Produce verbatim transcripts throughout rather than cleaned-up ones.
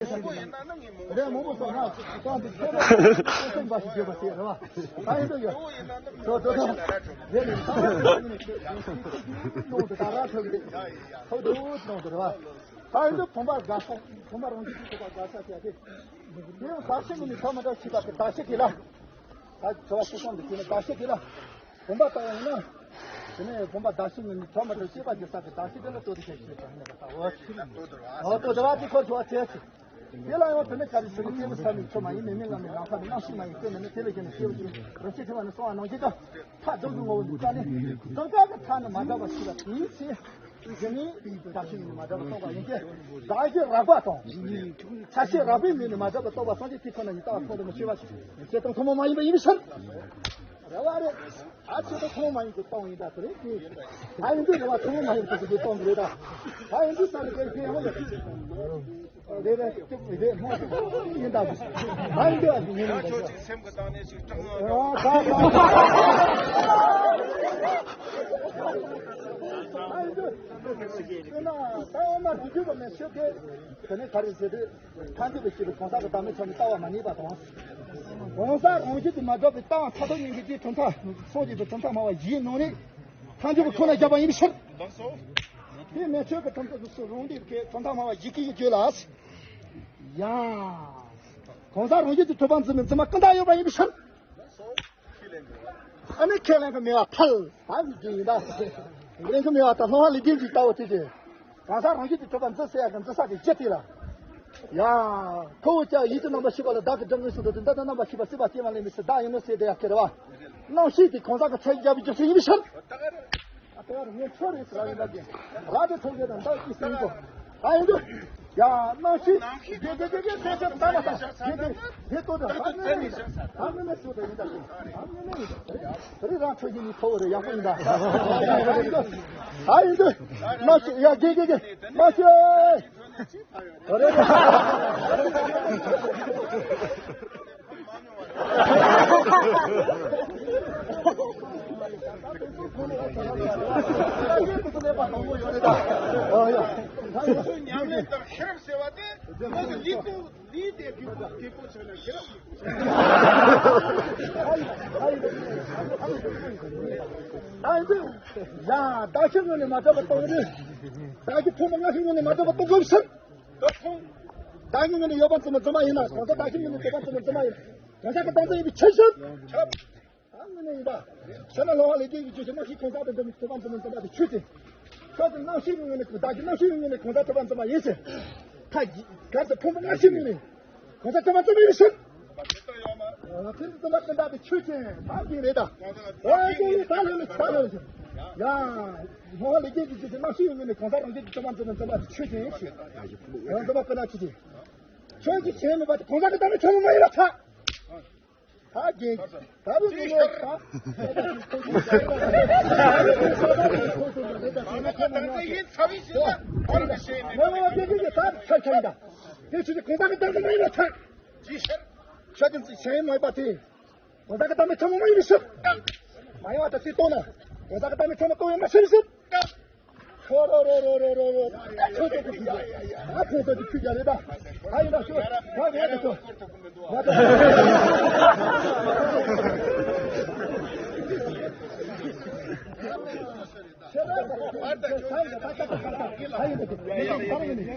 རེད། མང་པོ་སོང་ན་ཏང་དེ་ཁྱད་པར་ཅན་པ་ཞིག་བརྗོད་པ་དེ་རེད་བ། ད་ཡིན་དུ་ཡོད། ཏོ་ཏོ་ཏོ། རེད་རེད། ཏང་ཡོངས་དུ་ད་ར་ཐོབ་གི་ཐོབ་འདུག་གནང་དུ་རེད་བ། ད་ཡིན་དུ་བུམ་པ་དགའ་ས། བུམ་པ་རང་བཞིན་གྱིས་གྲུབ་པ་དགའ་ས་ཟེར་ཡ་དེ། དེ་ཡང་བདག་གཞན་གཉིས་ནི་ཐོག་མ་འདྲ་བྱས་པ་དེ་བདག་གཞན་དེ་ལ། ད་ཚོར་བ་སོ་སོ་འདི་དེ་ནི་བདག་གཞན་དེ་ལ། བུམ་པ་ལྟ་བ་ཡིན་ན། དེ་ནས་བུམ་པ་བདག་གཞན་གཉིས་ནི་ཐོག་མ་འདྲ་བྱས་པ་དེ་ས་དེ་བདག་གཞན་དེ་ལ་ལྟོས་ཏེ་ཞེས་ཞེས་པ་ཡིན་པ་ལྟ་བུ། འོ་ལྟོས་ཏེ་བ་དེ་ཁོ་ཚོ་བ་ཚེ་ཆེ། དེ་ལ་ཡང་དེ་ནི་ག་རེ་ཟེར་ན་སྐྱེས་བུ་ས་ནི་ཆོས་མ་ཡིན། མི་མིན་ལ་མིན་ནམ་མཁའ་མིན། རྣམ་ཤེས་མ་ཡིན་སྐྱེ་མེད་ནི། དེ་ལས་གཞན་ནི་སྐྱེས་བུ་ཅན། རང་ཆས་ཕྲེང་བ་ནི་གསང་བ་ནང་བཞིན་དུ། མཐའ་སྡོམ་གྱི་ངོ་བོ་འདི་ལྟ་ནི་སྡོམ་པ་གི་མཐའ་ནི་མ་དག་པ་ཞིག་ལ་དེའི་ཚེ། དེ་ནི་བདག་གཞན་ནི་མ་འདྲ་བ་རྟོགས་པ་ཡིན་ཏེ། བདག་གཞན་རགས་པ་དང་། ཆ་ཤས་རགས་པའི་མིང་ནི་མ་འདྲ་བ་རྟོགས་པ་སངས་རྒྱས་དེ་ཁོ་ན་ཉིད་ལྟ་བ་ཐོག་ཏུ་མི་ཆོད་པ་ཞིག་ཡིན་ཚེ་དང་ཐུན་མོང་མ་ཡིན་པ་ཡིན་པའི་ཕྱིར། རེད་བ་རེད། ཨ་ཆོས་དང་ཐུན་མོང་མ་ཡིན་པའི་སྟོང་ཡིན་ད་དེ་རེད་དེ། ད་ཡིན་དུས་རེད་བ། ཐུན་མོང་མ་ཡིན་པའི་སྟོང་རེད་ད། ད་ཡིན་དུས་ས་ནི་དེ་དེ་ཡང་ཡོད། རེད་རེད། ཅིག་རེད་མ་ཡིན་ད། ད་ཡིན་དུས་ཨ་ཅིག་ཡིན་ད། ཁྱོད་ཅིག་སེམས་ཀྱི་གཏིང་ནས་ཅིག་སྐྲག་སྣང་ཨ་ད་ད། ད་ཡིན་དུས་དེ་ན་ད་འོ་ན་རིགས་རྒྱུད་པ་མེད་ཤོད་དེ། དེ་ནས་ག་རེ་ཟེར་དུས། ཐལ་འགྱུར་བའི་ཕྱིར་གང་ཟག་གི་བདག་མེད་ཆ་ནས་ལྟ་བ་མ་ངེས་པ་དང་། གང་ཟག་རང་བཞིན་དུ་མ་གྲུབ་པའི་ལྟ་བ་མཐའ་ཐུག་གཉིས་ཀྱི་དེའི་གྲུབ་མཐའ་སངས་རྒྱས་པའི་གྲུབ་མཐའ་སྨྲ་བ་བཞིའི་ནང་ནས་ཐལ་འགྱུར་བའི་ཁོངས་ལ་བཞག་པ་ཡིན་པའི་ཕྱིར། དེ་མེ་ཆོས་ཀྱི་གྲུབ་མཐའ་སོ་སོ་རང་སྡེ་གི་གྲུབ་མཐའ་སྨྲ་བ་བཞི་ཀའི་རྒྱུད་ལ། ཡ། གང་ཟག་རང་བཞིན་དུ་གྲུབ་པ་འཛིན་མི་འཛིན་པ་ཀུན་བཏགས་ཡོད་པ་ཡིན་པའི་ཕྱིར། ཨ་ནི་ཁས་ལེན་གྱི་མེད་པ་ཐལ། ད་འདི་ཡིན་ད། ལེན་གྱི་མེད་པ་ད་སློབ་དཔོན་ལེགས་ལྡན་གྱིས་ལྟ་བུ་དེ་དེ། གང་ཟག་རང་བཞིན་གྱིས་གྲུབ་པ་འཛིན་ཟེར་ཡ་གི་འཛིན་ས་དེ་བཞི་དེ་ལ། ཡ། ཁོ་བོ་ཅག་ཡིད་ཀྱི་རྣམ་པར་ཤེས་པ་ལ་བདག་གི་སྒྲ་ངོས་སུ་འདོད་དེ། འདི་ལྟར་རྣམ་པར་ཤེས་པ་སྲིད་པ་སྐྱེ་བ་ལེན་མི་སྲིད། བདག་ཡིན་ནོ་ཟེར་དེ་ཡ་སྐྱེ་རེད་བ། རྣམ་ཤེས་དེ་གང་ཟག་གི་ཚད་ཀྱིས་སྦྱར་བའི་རྒྱུ་མཚན་ཡིན་པའི་ཕྱིར། ཨ་དེ་ཡང་ངས་ཁྱོད་རེད་ཟེར་ཡིན་པ་ཅན། ར་དེ་ཐོག་རྒྱལ་དང་འདག་ཅི་ཟེར་ཡིན་གོ། ད་ཡིན་དུས། ཡ་རྣམ་ཤེས། རྣམ་ཤེས་དེ་དེ་དེ་དེ་དེ་ལྟ་མ་ལྟ། དེ་དེ་དེ་ལྟོས་དང་། ད་ངོས་ནས་ད་ངོས་ནས་ད་ངོས་ནས་ཡིན་ད། ད་ངོས་ནས་ཡིན་ད། རི་རང་ཁྲོད་ཀྱི་ནི་ཁོ་བོ་རེ་ཡག་པོ་ཡིན་ད། ད་ཡིན་དུས། རྣམ་ཤེས་ཡ་དགེ་དགེ་དགེ་རྣམ་ཤེས། རེད་རེད། ཉམས་ལེན་དང་ཤེས་རབ་ཟེར་བ་དེ་ང་ཚོ་ལུས་པོ་ལུས་དེ་དགོས་པོ་དགོས་པོ་བྱས་ན་ཤེས་རབ་དགོས་པོ་བྱས་ན། ད་ཡིན་དུས། ཡ་བདག་གཞན་ངོས་ནས་མ་གྲུབ་པ་རྟོགས་རེད། བདག་གི་ཕུང་པོ་སྔ་ཕྱིའི་ངོས་ནས་མ་གྲུབ་པ་རྟོགས་དགོས་ཕྱིར། བདག་གི་ངོས་ནས་ཡོད་པར་འཛིན་པ་འཛིན་པ་ཡིན་ན་གང་ཟག་བདག་གཞན་ངོས་ནས་གྲུབ་པར་འཛིན་པ་འཛིན་པ་ཡིན། གང་ཟག་གི་བདག་འཛིན་ཡིན་པའི་ཕྱིར་ཕྱིར། ད་དངོས་གནས་ཡིན་པ། ཆ་ན་སློབ་དཔོན་ལེགས་ལྡན་གྱིས་ཆོས་ཅན། རྣམ་ཤེས་གང་ཟག་དང་ལྡན་པའི་གྲུབ་པར་འཛིན་པ་འཛིན་པ་དེ་ཆོས་ཅན། ཁྱོད་ཀྱི་རྣམ་ཤེས་ཀྱི་ངོས་ནས་བདག་གི་རྣམ་ཤེས་ཀྱི་ངོས་ནས་གང་ཟག་གྲུབ་པར་འཛིན་པ་ཡིན་ཟེར། ཁ་ཅིག་གལ་ཏེ་ཕུང་པོ་སྔ་ཕྱིའི་ངོས་ནས་གང་ཟག་གྲུབ་པར་འཛིན་པ་ཡིན་ཕྱིར། ཨ་ཕྱིར་འཛིན་པ་ཀུན་བཏགས་དེ་ཆོས་ཅན། ད་དེ་རེད་ད། ཨ་ཀྱེ་ད་ལོས་ནི་ད་ལོས་ནི་ཡ། སློབ་དཔོན་ལེགས་ལྡན་གྱིས་ཆོས་ཅན། རྣམ་ཤེས་ཀྱི་ངོས་ནས་གང་ཟག་རང་བཞིན་གྱིས་གྲུབ་པར་འཛིན་པ་འཛིན་པ་དེ་ཆོས་ཅན་ཞེས། ཡང་འཛིན་པ་ཀུན་བཏགས་ཆོས་ཅན། ཁྱོད་ཀྱི་གཞན་མེད་པ་དེ་གང་ཟག་གི་བདག་མེད་ཆ་ནས་མ་ཡིན་ལ་ཐལ། ད་གིན་ད་རེས་ཀྱི་ལས་ད། ད་རེས་ཀྱི་ས་ད་ཀྱི་ཁོང་ཚོ་ལ་རེད་ད། ད་ནི་ཁོང་ཚོ་ལ་ད་ཚ་བའི་ཞིང་ལ་ཨ་རུ་ཞེས་ནས། ངོ་མ་དེ་གི་ད་ཚ་ཚ་ཡིན་ད། དེ་ཚོ་གི་གང་ཟག་གི་བདག་མེད་མ་ཡིན་ལ་ཐལ། ཇི་ཕྱིར། ཤ་དེ་ཚོ་གཞན་མ་ཡིན་པ་དེ། གང་ཟག་གི་བདག་མེད་ཆ་ནས་མ་ཡིན་པའི་ཕྱིར། མ་ཡིན་པ་ད་ཚིག་བཏོན་ན། གང་ཟག་གི་བདག་མེད་ཆ་ནས་རྟོགས་ཡོད་མ་ཤེས་པའི་ཕྱིར། ཁྱོད་རོ་རོ་རོ་རོ་རོ་རོ། ཁྱོད་ཚོ་གི་ཁྱོད་ཀྱི་ཁྱོད་ཀྱི་ཁྱོད་ཀྱི་ཁྱོད་ཀྱི་རེད་ད། ད་ཡིན་ད་ཁྱོད་ད་རེད་ད་ཁྱོད། ང་ད་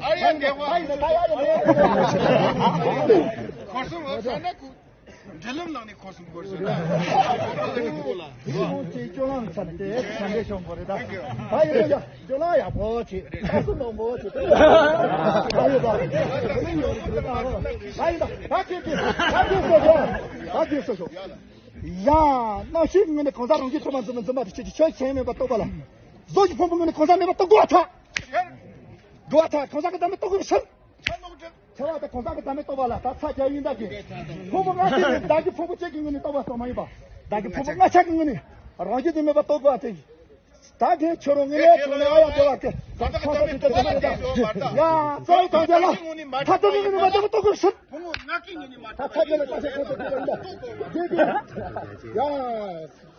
ཨ་ཡ་འདེབས་པ། གོ་སོང་ངོ་ས་ན་ཁུ། འབྲེལ་ལམ་ནང་ནས་ཁོ་གསུམ་སྐོར་ཞིག་ད། ཨ་ནི་ངོ་ལ། དེ་ཁོང་ཚོའི་སྤྱོད་ལམ་ཚར་ཏེ་ཚང་མས་ཤོང་དགོས་རེད་ད། ད་ཡོད་ཡ། སྤྱོད་ལམ་ཡག་པོ་བྱེད། ལྟ་སུ་ནོར་མོ་བྱེད། ད་ཡོད་ད། དེ་ནི་ཡོད་རེད་ད། ད་ཡིན་ད། ད་ཁྱེད་ཀྱིས་ད་ཁྱེད་སོ་ཤོག་ད་ཁྱེད་སོ་ཤོག་ཡ། རྣམ་ཤེས་ཀྱི་ངོས་ནས་གང་ཟག་རང་བཞིན་གྲུབ་པར་འཛིན་པ་འཛིན་པ་དེ་ཁྱེད་ཀྱིས་ཆོས་ཅན་མིན་པར་རྟོགས་པ་ལ། གཟུགས་ཀྱི་ཕུང་པོའི་ངོས་ནས་གང་ཟག་མེད་པར་རྟོགས་དགོས་པར་ཐལ། དགོས་པར་ཐལ། གང་ཟག་གི་བདག་མེད་རྟོགས་དགོས་པའི་ཕྱིར། ཆེ་བ་དང་གང་ཟག་གི་བདག་མེད་རྟོགས་པ་ལ་ད་ཚ་རྒྱ་ཡིན་ད་གི། ཕུང་པོ་སྔ་ཕྱི་ནི་བདག་གི་ཕུང་པོ་གཅིག་གི་ངོས་ནས་རྟོགས་པ་སོགས་མ་ཡིན་པ། བདག་གི་ཕུང་པོ་ལྔ་ཆ་གི་ངོས་ནས་རང་བཞིན་དུ་མེད་པར་རྟོགས་དགོས་པ་དེ། ད་དེ་ཁྱོད་རང་ངོས་ནས་དྲང་ནས་ཨ་ཡ་འདྲ་བ་སྐད་ད་ཁོང་ཚོ་དེ་ཚོ་མེད་ད། ཡ་ཚ་བའི་གང་རྒྱ་ལ་ཐ་དད་ཀྱི་ངོས་ནས་མ་རྟོགས་པར་རྟོགས་དགོས་པའི་ཕྱིར། ཕུང་པོ་ལྔ་གི་ངོས་ནས་མ་ད་ཚ་རྒྱ་ལ་ད་ཆ་ཁོང་ཚོ་དེ་ལ་ཡིན་ད། དེ་དེ་ཡ།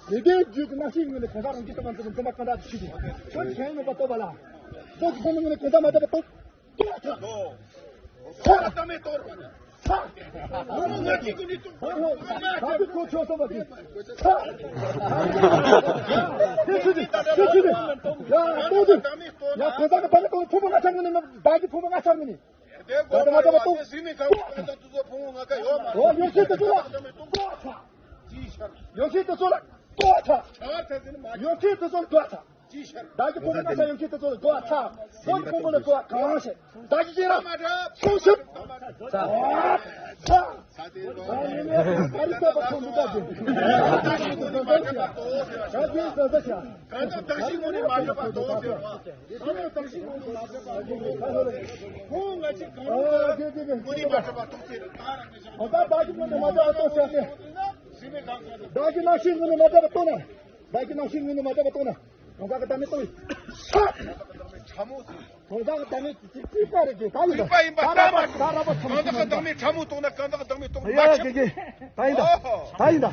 དེ་ལྟའི་རྒྱུད་ཀྱི་རྣམ་ཤེས་ཀྱི་ངོས་ནས་གང་ཟག་རང་བཞིན་གྲུབ་པར་འཛིན་པའི་འཛིན་པ་ཀུན་བཏགས་ཀྱི་ཆོས་ཅན། ཁྱོད་གཞན་མེད་པར་རྟོགས་པ་ལ། གཟུགས་ཀྱི་ཕུང་པོའི་ངོས་ནས་གང་ཟག་མ་གྲུབ་པར་རྟོགས། ཁོ་ལ་གཏམ་མེད་གཏོང་རོགས་གནང་། ཚ། ང་གཅིག་གིས་ནི་ཚོ། ད་དུང་ཁོ་ཆོས་སོང་བ་དེ། ཚ། དེ་ཆུ་དེ། དེ་ཆུ་དེ། ཡ་གཏོང་དེ། ཡ་གོ་ས་གི་ད་ནི་གཏོང་ཕོ་མོ་ང་ཆགས་ངུ་ནི་ང་བདག་གི་ཕོ་མོ་ང་ཆགས་ངུ་ནི། དེ་ད་ད་ང་ད་ད་གཏོང་། ཟིན་ནི་ཚ་བོ་ད་ད་དུ་ཚོ་ཕོ་མོ་ང་ཀ་ཡོད་མ་རེད། ཨོ་ཡོད་ཤེས་དེ་ཚོ་ལ། ལྟོ་ཚ། ཡོད་ཤེས་དེ་ཚོ་ལ། ལྟོ་ཚ། ཡོད་ཤེས་དེ་ཚོ་ལ་ལྟོ་ཚ། བདག་གི་ཕོ་མོ་ང་ཆགས་ཡོད་ཤེས་དེ་ཚོ་ལ་ལྟོ་ཚ། བོད་ཕོ་མོ་ལ་ལྟོ་གང་བྱེད། བདག་གི་ཅི་ར། སུ་ཤི། ཚ། ཚ། ཚ། ཚ། ཚ། ཚ། ཚ། གང་ལྟར་བདག་གཞི་ངོ་ནས་མ་གྲུབ་པ་གཏོང་ཟེར་བ། གང་ལྟར་བདག་གཞི་ངོ་ནས་མ་གྲུབ་པ་གཏོང་ཟེར་བ། ད་རང་གི་ཞང་། གང་ལྟར་བདག་གཞི་ངོ་ནས་མ་གྲུབ་པ་གཏོང་ཟེར་ཏེ། བདག་གཞི་རྣམ་ཤེས་ངོ་ནས་མ་གྲུབ་པ་གཏོང་ན། བདག་གཞི་རྣམ་ཤེས་ངོ་ནས་མ་གྲུབ་པ་གཏོང་ན། གང་ལྟར་གདམས་ངག་གཏོང་ཡིན། ཕྲ་མོ་ཟེར། གང་ལྟར་གདམས་ངག་གཅིག་པ་རེད་ཀྱི་ད་ཡིན་ད། གཅིག་པ་ཡིན་པ་ད་ར་མ་ད་ར་མ་གང་ལྟར་གདམས་ངག་ཕྲ་མོ་གཏོང་ན་གང་ལྟར་གདམས་ངག་གཏོང་མ་ཡ་ཆེ། ཀྱེ་ཀྱེ་ད་ཡིན་ད། ད་ཡིན་ད།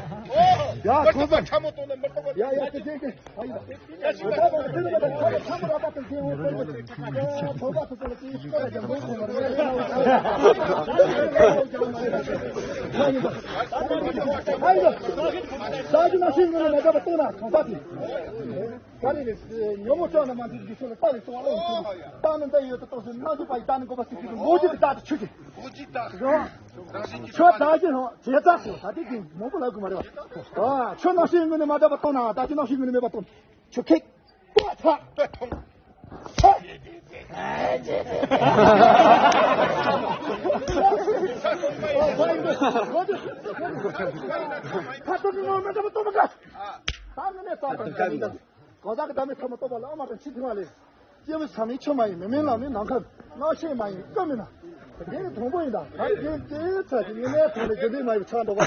ཡ་མི་ཐུབ་པ་ཕྲ་མོ་གཏོང་ན་མི་ཐུབ་པ། ཡ་ཡ་ཀྱེ་ཀྱེ་ཀྱེ། ཉོན་མོངས་བཅོམ་ན་མ་འདི་འདི་ཚོ་ལ་ལྟ་ལས་སོང་བ་ཨོ་ཚོ་ལྟ་ནི་འདི་ཡོད་དོ་ཏོག་ཙམ་ན་འདི་པ་ཡི་ལྟ་ནི་དགོས་པ་ཟེར་གྱི་འདུག་ལོ་རྒྱུས་ཀྱི་རྟགས་དེ་ཆོས་ཀྱི། ལོ་རྒྱུས་རྟགས། ཆོས་རྟགས་ཀྱི་ལོ་བྱེད་རྟགས་སོ་ད་ལྟའི་དུས་མང་པོ་ལབ་དགོས་མ་རེད་བ། ཨ་ཆོས་རྣམ་ཤེས་ངོས་ནས་མ་འདྲ་བ་མཐོང་ན་བདག་གི་རྣམ་ཤེས་ངོས་ནས་མེད་པ་མཐོང་། ཆོས་ཁེགས། པོ་ཚ། ལྟོས་མཐོང་། ཚ། ཁ་ཐུག་གི་ངོ་མ་འདྲ་བ་མཐོང་མ་དགའ། ད་ངོས་ནས་རྟགས་དང་འདྲ་མི་འདྲ། གང་ཟག་གི་བདག་མེད་ཐ་མ་རྟོགས་པ་ལ་ཨ་མ་དང་ཆི་ཐི་མ་ལས། སྐྱེས་བུ་ཚ་མིན་ཆུ་མ་ཡིན་མི་མིན་ལ་མིན་ནམ་མཁའ་རྣམ་ཤེས་མ་ཡིན་ཀུན་མིན་ན། དེ་ནི་དང་པོ་ཡིན་ད་ད་རེས་དེ་དེའི་ཚ་དེ་ཉི་མའི་ཐོག་ནས་རྒྱུ་འབྲས་མ་ཡིན་ཆགས་འགྲོ་བ། ཡ།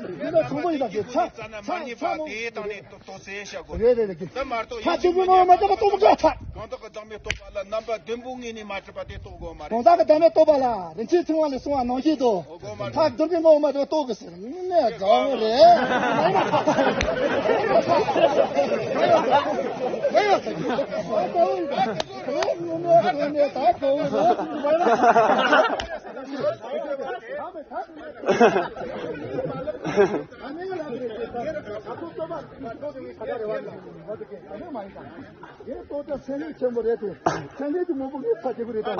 དེ་ནི་དང་པོ་ཡིན་ད་དེ་ཚ་ཚ་ཚ་མོ། རེད་རེད་རེད་རེད། ད་མ་གཏོགས་ཡིན་གཅིག་མིན་གཉིས་མ་གཏོགས་མ་གཏོགས་མ་གཏོགས་ཚ། གང་དག་གི་བདག་མེད་རྟོགས་པ་ལ་རྣམ་པ་བདུན་པོ་ངོས་ནས་མ་གྲུབ་པ་དེ་རྟོགས་དགོས་མ་རེད། གང་དག་གི་བདག་མེད་རྟོགས་པ་ལ་རིན་ཆེན་ཕྲེང་བ་ལས་གསུངས་པ་ནང་བཞིན་དུ། ཨོ་དགོས་མ་རེད། ཐབས་རྡུལ་གྱི་ངོ་བོ་མ་གྲུབ་པ་རྟོགས་དགོས་ཟེར་ནས་རྫོང་རེད། ཡིན་ཏོག་ཙམ་སེམས་ཤུགས་ཆེན་པོ་རེད་དེ། སེམས་ཤུགས་ཀྱི་མང་པོ་ངས་ཚ་རྒྱག་གི་རེད་ད།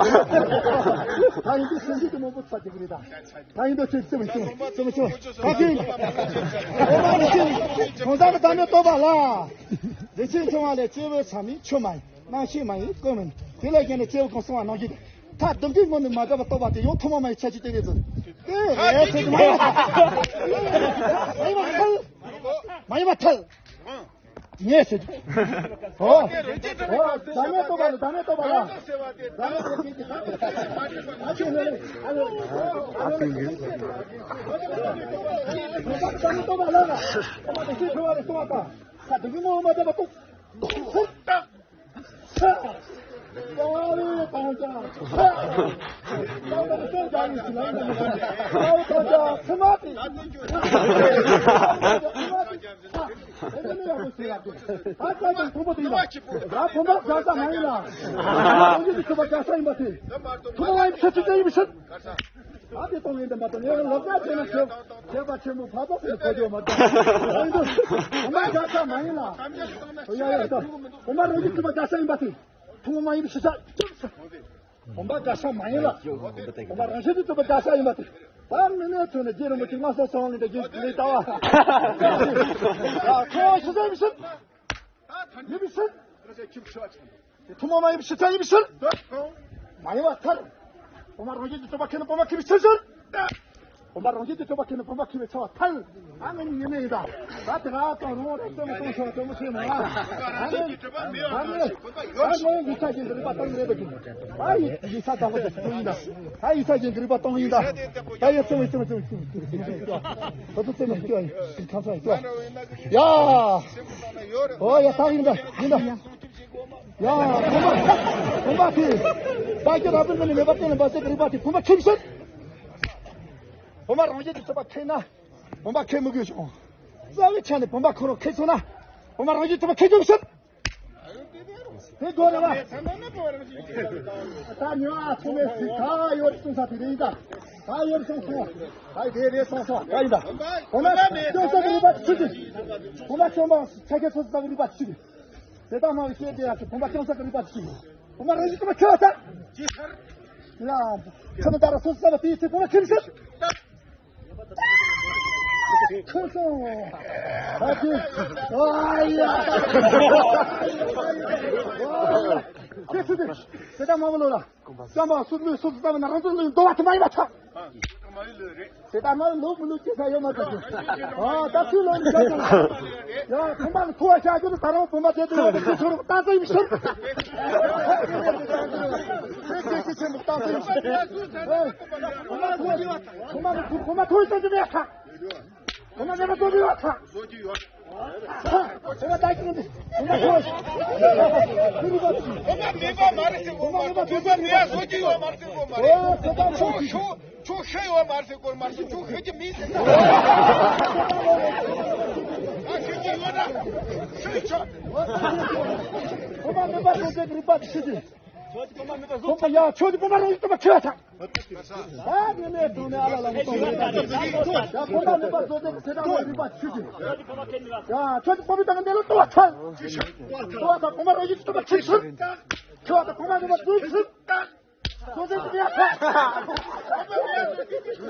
ད་ཡིན་དུས་སེམས་ཤུགས་ཀྱི་མང་པོ་ཚ་རྒྱག་གི་རེད་ད། ད་ཡིན་ཏོག་ཙམ་ཙམ་ཙམ་ཙམ་ཙམ་ད་ཅི་ཡིན། གང་ཟག་གི་བདག་མེད་རྟོགས་པ་ལ། རིན་ཆེན་ཕྲེང་བ་ལས་སྐྱེས་བུ་ཚ་མིན་ཆུ་མ་ཡིན་རྣམ་ཤེས་མ་ཡིན་ཀུན་མིན། དེ་ལས་བརྒལ་ནས་སྐྱེས་བུ་གང་གསུངས་པ་ནང་བཞིན་དུ། ཐབས་རྡུལ་གྱི་ངོས་ནས་མ་འདྲ་བ་རྟོགས་པ་དེ་ཡང་ཐུན་མོང་མ་ཡིན་ཁྱད་ཆོས་དེ་རེད་ཟེར། དེ་རེད་ཟེར་གྱི་མ་ཡིན་པ་ཐལ། མ་ཡིན་པ་ཐལ། ངས་ཟེར། ཨོ། ཨོ། བདག་མེད་རྟོགས་པ་ལ་བདག་མེད་རྟོགས་པ་ལ། བདག་མེད་རྟོགས་པ་ལ། ད་དེ་གཏོང་ཡིན་དེ་མ་གཏོང་ངས་ལབ་ན་བྱས་ན་ཁྱོད་ཁྱད་པར་ཆེན་པོ་ཕ་ཚོགས་ཀྱི་གོ་རྒྱུ་མ་གཏོགས། ཨ་ཡིན་དུ་བུམ་པ་དགྲ་ཤ་མ་ཡིན་ལ། ཡ་ཡ་ད་བུམ་པ་རང་གི་སྲིད་པ་དགྲ་ཤ་ཡིན་པ་དེ་ཐུན་མོང་མ་ཡིན་པའི་ཤེས་བྱ་བཅུག་ས། བུམ་པ་དགྲ་ཤ་མ་ཡིན་ལ། བུམ་པ་རང་བཞིན་གྱིས་གྲུབ་པ་དགྲ་ཤ་ཡིན་པ་དེ། ད་མི་གནས་ཚུལ་ནི་རྗེ་རིན་པོ་ཆེ་ལྔ་བརྒྱ་སོང་ལ་འདྲ་རྒྱུ་ལས་ལྟ་བ། ཁོ་ཤེས་བྱ་ཡིན་པའི་ཕྱིར། ཡིན་པའི་ཕྱིར། ཐུན་མོང་མ་ཡིན་པའི་ཕྱིར་ཡིན་པའི་ཕྱིར། མ་ཡིན་པར་ཐལ། བུམ་པ་རང་བཞིན་གྱིས་གྲུབ་པ་ཁེགས་ནས་བུམ་པ་ཁེགས་པའི་ཕྱིར་ཕྱིར། བུམ་པ་རང་བཞིན་གྱིས་གྲུབ་པ་ཁེགས་ནས་བུམ་པ་ཁེགས་པའི་ཚོར་བ་ཐལ། ཨ་ནི་ཉི་མ་ཡིན་ད། ད་དེ་ག་ཙམ་རུང་བ་རེད་ཙམ་གཏོང་ཆོག་ཙམ་ཆོག་མ། ཨ་ནི་ཨ་ནི་ཡིག་ཆ་ཅན་གྱི་རིག་པ་གཏོང་རེད་པ་ཀྱི། ཨ་ཡིག་ཡིག་ཆ་དང་པོ་དེ་གཏོང་ཡིན་ད། ཨ་ཡིག་ཆ་ཅན་གྱི་རིག་པ་གཏོང་ཡིན་ད། ད་ཡིག་ཙམ་ཙམ་ཙམ་ཙམ་ཙམ་ཙམ་ཙམ་ཡིག་ཡ། ཨོ་ཡ་ད་ཡིན་ད་ཡིན་ད། ཡ། བུམ་པ། བུམ་པ་དེ། བདག་གི་རང་བཞིན་ངོས་ནས་མེད་པ་གཏན་ལ་འབབ་ཚུལ་གྱི་རིག་པ་དེ་བུམ་པ་ཁེགས་ཕྱིར། བུམ་པ་རང་བཞིན་གྱིས་གྲུབ་པ་ཁེགས་ན། བུམ་པ་ཁེགས་མི་དགོས་ཤིང་། རྩ་བའི་ཆ་ནས་བུམ་པ་ཁོ་རང་ཁེགས་སོང་ན། བུམ་པ་རང་བཞིན་གྲུབ་པ་ཁེགས་དགོས་ཕྱིར། དེ་དགོས་རེད་བ། ད་ཉོ་ཨ་ཚོ་མེད་ཟིག་ད་ཡོད་སོང་ས་དེ་རེད་ད། ད་ཡོད་སོང་སོང་། ད་དེ་རེད་སོང་སོང་ད་ཡིན་ད། འོ་ན་སྐྱོན་ས་གི་རིག་པ་ཆུ་གི། འོ་ན་སྐྱོན་མ་ཆ་ཁྱེད་ཚོ་ས་གི་རིག་པ་ཆུ་གི། དེ་ད་མ་གི་ཤེས་དེ་ཡ་ཆུ་འོ་ན་སྐྱོན་ས་གི་རིག་པ་ཆུ་གི། འོ་ན་རང་བཞིན་དུ་མ་ཁྱོད་ད། ཡ། ཁྱོད་ད་ར་སོ་ས་བ་དེ་ཡི་ཚེ་འོ་ན་ཁྱིམ་ཤི། ཁོ་སོང་། ཨ་ཙི། ཨ་ཡ། ཁྱེད་ཚོ་དེ། དེ་ལྟ་མ་བ་ལོ་ལ། ཙམ་པ་སུ་ལུས་སུ་ཙམ་ན་རང་ཚོ་ལུས་འདོ་བ་ཐུ་མ་ཡིན་པ་ཆ། དེ་ལྟ་མ་ལུག་མི་ལུག་ཅི་ས་ཡོད་མ་ཐུ། ཨ་ད་ཚུ་ལོ་ནི་ཆ་ཡ་ཁོང་པ་ལ་ཐུ་བ་ཤ་རྒྱུ་ནི་ད་རང་བུ་མ་དེ་དུ་ཡོད་པ་ཚུ་ཆོ་རུ་ཏང་ཙེ་ཡིན་ཤོར། ཁྱེད་ཚོ་ཆེན་པོ་ཏང་ཙེ་ཡིན་ཤོར། ཁོ་མ་ཐོས་ཁོ་མ་ཐོས་ཁོ་མ་ཐོས་ཏོ་ཅི་མེད་ཁ། ཁོ་མ་ཉེས་པ་བཟོ་གི་ཡོད་ཁ། ཁོ་མ་ད་ཀྱི་ཁོ་མ་ཐོས། ཁོ་མ་མེད་པ་མ་རེད་ཟེར་གོ་མ་རེད། ཁོ་མ་མེད་པ་བཟོ་གི་ཡོད་མ་རེད་ཟེར་གོ་མ་རེད། ཁྱོད་ཤི་ཡོད་མ་རེད་ཟེར་གོ་མ་རེད། ཁྱོད་ཤི་གི་མིན་ཟེར། ད་ཤི་གི་ཡོད་ན་ཤི་ཆོག་ཁོ་མ་མེད་པ་བཟོ་གི་རིག་པ་ཤི་གི། ཁོང་པ་ཡ་ཁྱོད་ཀྱི་པུ་མ་རང་ཡིན་ཏུ་མ་ཁྱོད་ཐ། ཡ་ནི་ནས་དུ་ནས་ཨ་ལ་ལ་མི་གཏོང་ཡ་པུ་མ་མེད་པ་བཟོ་དེ་ཚེ་ད་མ་རིག་པ་ཆུ་ཆུ། ཡ་ཁྱོད་ཀྱི་པུ་མི་ད་ནས་ལ་ཏུ་བ་ཐ། ཏུ་བ་ཐ་པུ་མ་རང་ཡིན་ཏུ་མ་ཁྱོད་ཆུ། ཁྱོད་ད་པུ་མ་མེད་པ་བཟོ་ཆུ། བཟོ་དེ་ཚེ་ཡ་ཐ།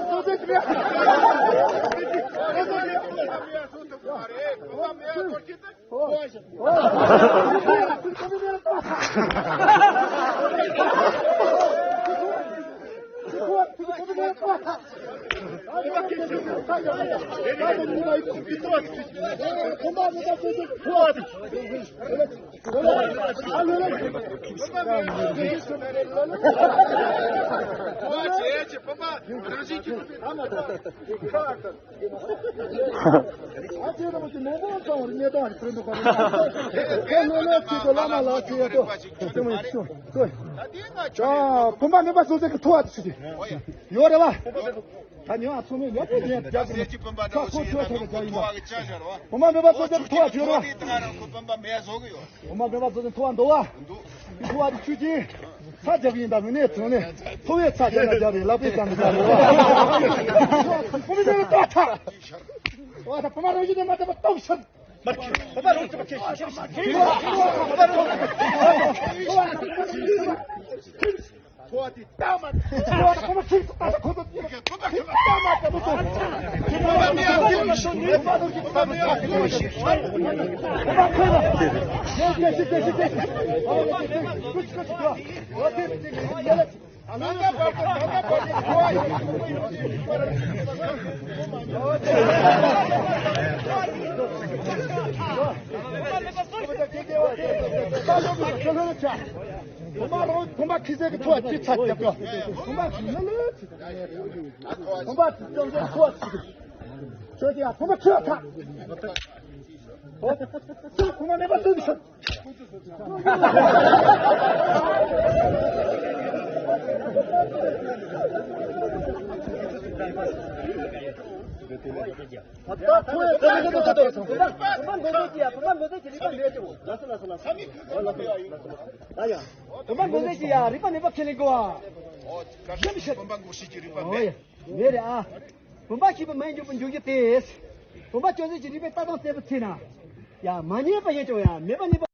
བཟོ་དེ་ཚེ་ཡ་ཐ། ཨ་ཅེ་ར་མ་ཅེ་མོ་མོ་ཚང་བར་ཉེ་དང་རི་ཁྲོད་འདུག་ག་རེ། ཁོ་ལོ་ལོ་ཅིག་གི་བླ་མ་ལགས་ཅེ་ཡ་ཏོ། ཅེ་མོ་ཅོ་ཅོ། ཨ་བུམ་པ་མེད་པ་བཟོ་ཚེ་གི་ཐོ་བ་ཅི་ཅི། ཡོད་རེད་བ། ད་ཉོ་ཨ་ཚོ་མེད་ཡོད་པའི་ཉེ་རྒྱ་གི་ཁོ་ཁོ་ཁོ་ཁོ་ཁོ་ཡིན་པ། བུམ་པ་མེད་པ་བཟོ་ཚེ་གི་ཐོ་བ་ཅི་ཡོད་རེད་བ། བུམ་པ་མེད་པ་བཟོ་ཚེ་ཐོ་བ་འདུག་བ། འདུག་འདི་ཐོ་བ་དེ་ཆུ་ཅི། ཚ་རྒྱབ་ཡིན་ད་མི་ནས་ཚོ་ནས་ཐོ་བའི་ཚ་རྒྱབ་ན་རྒྱབ་རེད་ལག་པའི་ཚ་མི་རྒྱབ་རེད་བ། བུམ་པ་མེད་པ་ཐ། བ་ད་བུམ་པ་རང་བཞིན་ནས་མ་བསྡད་པ་ལྟོགས་ཤར། བུམ་པ་རང་བུམ་པ་ཁྱི་ཟས་ཀྱི་ཐོག་ཅི་ཚ་རྒྱབ་ཀྱི། བུམ་པ་ཁྱི་ནི་ལོས་ཚི། བུམ་པ་ཅོང་ཟས་ཐོག་ཅི། ཁྱོད་ཀྱི་ཡ་བུམ་པ་ཁྱི་ཚ། ཁྱོད་བུམ་པ་མེད་པ་ལྟོས་ཤོག་ད་ཐོ་ཡ་ད་ད་ད་ད་ད། བུམ་པ་མགོ་ཟས་ཀྱི་ཡ་བུམ་པ་མགོ་ཟས་ཀྱི་རིག་པ་མེད་ཀྱི། ལ་ས་ལ་ས་ལ་ས་ལ། ད་ཡ། བུམ་པ་མགོ་ཟས་ཀྱི་ཡ་རིག་པ་མེད་པ་ཁས་ལེན་དགོས་ཨ། ཡོད་མི་ཤེས། བུམ་པ་མགོ་ཟས་ཀྱི་རིག་པ་ཨོ་ཡ། མེད། མེད་རེད་ཨ། བུམ་པ་ཤེས་པ་མེད་འཇུག་པ་འཇུག་རྒྱུ་དེ། བུམ་པ་ཅོང་ཟས་ཀྱི་རིག་པའི་ལྟ་སྟངས་གསལ་པོ་ཚིག་ན། ཡ་མ་རྙེད་པ་ཡིན་ཀྱང་ཡ་མེད་པ་རྙེད་པ།